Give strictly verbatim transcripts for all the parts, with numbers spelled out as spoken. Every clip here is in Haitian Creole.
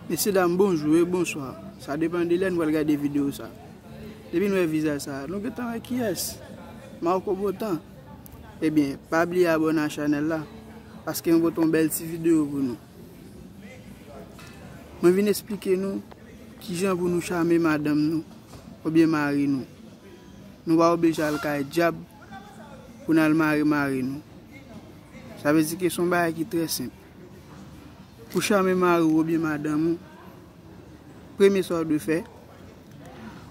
Mesye dam, bonjou e bonswa. Sa depann de lè nou pral gade videyo sa. Depi n wè vizaj sa, nou gentan wè kiyès. Marco Bontan. Ebyen, pa bliye abòne a chanèl la, paske mwen pote yon bèl ti videyo pou nou. Mwen vin esplike nou kijan pou nou chame madanm nou oubyen mari nou. Nou pa oblije al kay dyab pou n al mare mari nou. Sa vle di ke se yon bagay ki trè senp. Pou chame mari w oubyen madanm ou, premye sa w dwe fè,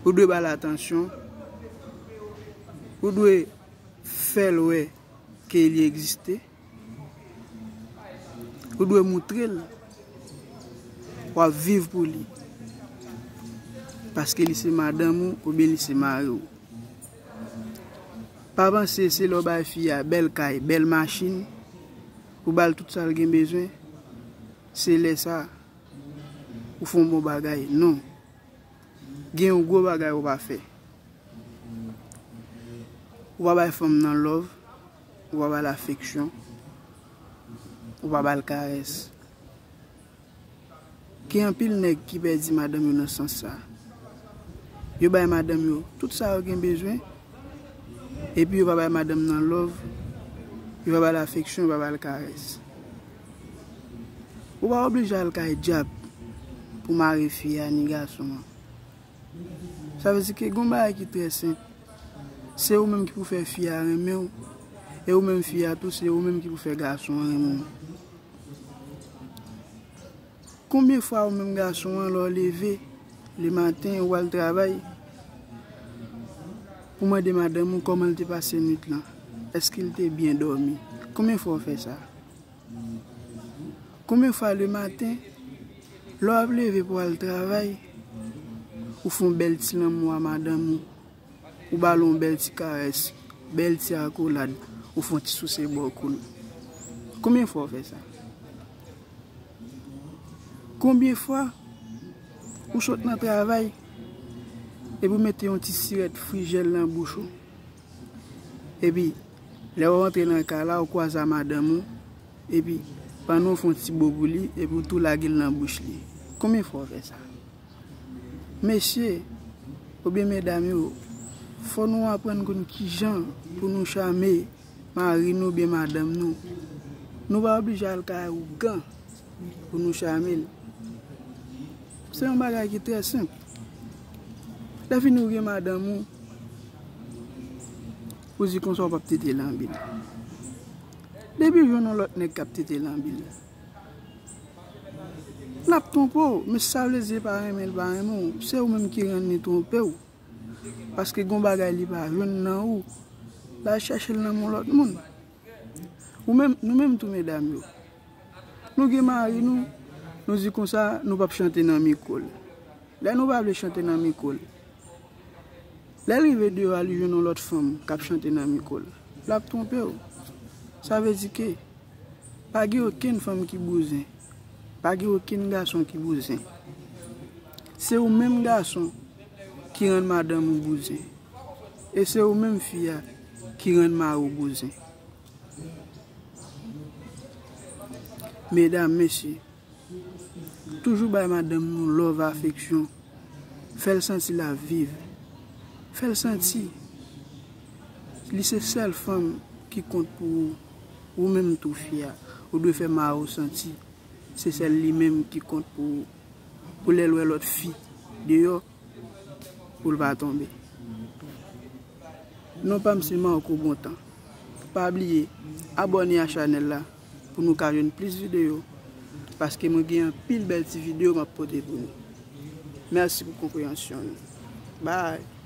ou dwe ba l atansyon, ou dwe fè l wè ke li egziste, ou dwe moutre l w ap viv pou li. Paske li se madanm ou oubyen li se mari w. Pa panse se lè w bay fi a bèl kay, bèl machin, ou ba l tout sa l gen bezwen, se lè sa ou fè yon bon bagay. Non. Gen yon gwo bagay ou pa fè. Ou pa bay fanm nan love, ou pa ba l afeksyon, ou pa ba l karès. Gen anpil nèg ki pèdi madanm yo nan sans sa. Yo bay madanm yo tout sa yo gen bezwen, epi yo pa bay madanm nan love, yo pa ba l afeksyon, yo pa ba l karès. Ou pa oblije al kay dyab pou mare fi a ni gason an. Sa vle di ke gen yon bagay ki trè senp. Se ou menm ki pou fè fi a renmen w, e ou menm fi a tou, se ou menm ki pou fè gason an renmen w. Konbyen fwa ou menm gason an, lè w leve lematen ou al travay, pou mande madanm ou kòman l te pase nwit lan? Èske l te byen dòmi? Konbyen fwa w fè sa? Konbyen fwa lematen, lè w ap leve pou al travay, ou fè yon bèl ti lanmou a madanm ou, ou ba l yon bèl ti karès, bèl ti akolad, ou fè yon ti souse bò kou l? Konbyen fwa w fè sa? Konbyen fwa ou sot nan travay epi w mete yon ti sirèt frijèl nan bouch ou? Epi, lè w rantre nan kay la, ou kwaze a madanm ou, epi, pandan w fè yon ti bo pou li, epi w tou lage l nan bouch li. Konbyen fwa w fè sa? Mesye, oubyen medam yo, fò nou aprann konn kijan pou nou chame mari nou oubyen madanm nou. Nou pa oblije al kay ougan pou nou chame l. Se yon bagay ki trè senp. Lè fini ou gen madanm ou, ou di konsa ou p ap tete lanbi l. Depi w jwenn yon lòt nèg k ap tete lanbi l, l ap twonpe w, men sa vle di li pa renmen l pa renmen w. Se ou menm ki rann li twonpe w. Paske gen yon bagay li pa jwenn nan ou, l al chèche l nan men yon lòt moun. Ou menm, nou menm tou medam yo, nou gen mari nou, nou di konsa nou p ap chante nan mikwo l. Lè nou pa vle chante nan mikwo l, lè l rive deyò a, li jwenn yon lòt fanm k ap chante nan mikwo l, l ap twonpe w. Sa vle di ke pa gen okenn fanm ki bouzen, pa gen okenn gason ki bouzen. Se ou menm gason ki rann madanm ou bouzen. E se ou menm fi a ki rann mari w bouzen. Medam, mesye, toujou bay madanm nou love, afeksyon. Fè l santi l ap viv. Fè l santi li se sèl fanm ki kont pou ou. Ou menm tou fi a, ou dwe fè mari w santi se sèl li menm ki kont pou ou. Pou lè l wè lòt fi deyò, pou l pa tonbe. Non pa m se Marco Bontan. Pa bliye abòne a chanèl la pou nou ka jwenn plis videyo, paske mwen gen anpil bèl ti videyo m ap pote pou nou. Mèsi pou konpreyansyon nou. Bye.